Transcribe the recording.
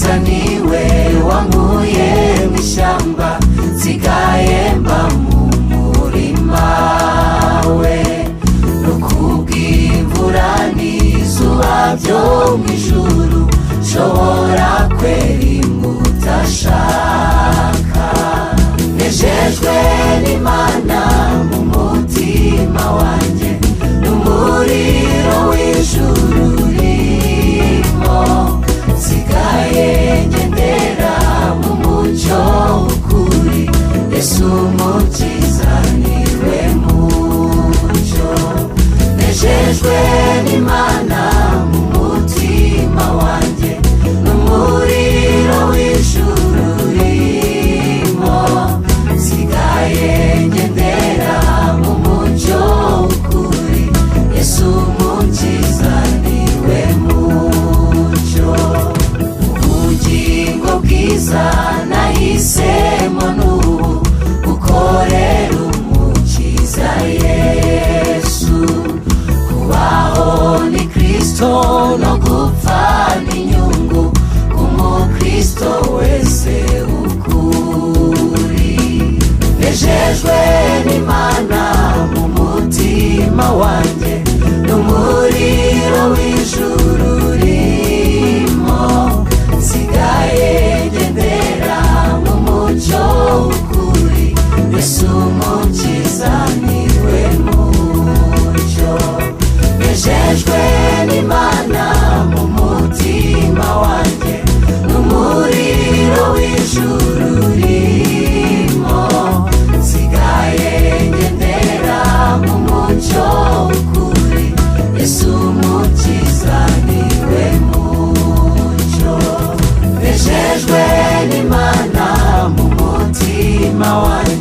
Umukiza niwe wankuye mu ishyamba, nsigaye mba mu murima we. No kubw'imvura n'izuba byo mu ijuru, nshobora kwera imbuto ashaka. Nejejwe n'Imana mu mutima wanjye, n'umuriro w'ijuru urimo. Nsigaye ngendera mu mucyo w'ukuri, Yesu Umukiza niwe mucyo. Nejejwe n'Imana mu mutima wanjye, n'umuriro w'ijuru urimo. Nsigaye ngendera mu mucyo w'ukuri, Yesu Umukiza niwe mucyo. Ubugingo bwiza nahisemo n'ubu, gukorera Umukiza Yesu. Kubaho ni Kristo, no gupfa ni inyungu ku mukristo wese ukuri. Nejejwe n'Imana mu mutima wanjye, n'umuriro w'ijuru urimo. Nsigaye ngendera mu mucyo w'ukuri, Yesu Umukiza niwe mucyo. Nejejwe n'Imana mu mutima wanjye, n'umuriro w'ijuru urimo. Nsigaye ngendera mu mucyo w'ukuri, Yesu Umukiza niwe mucyo. Nejejwe n'Imana mu mutima wanjye.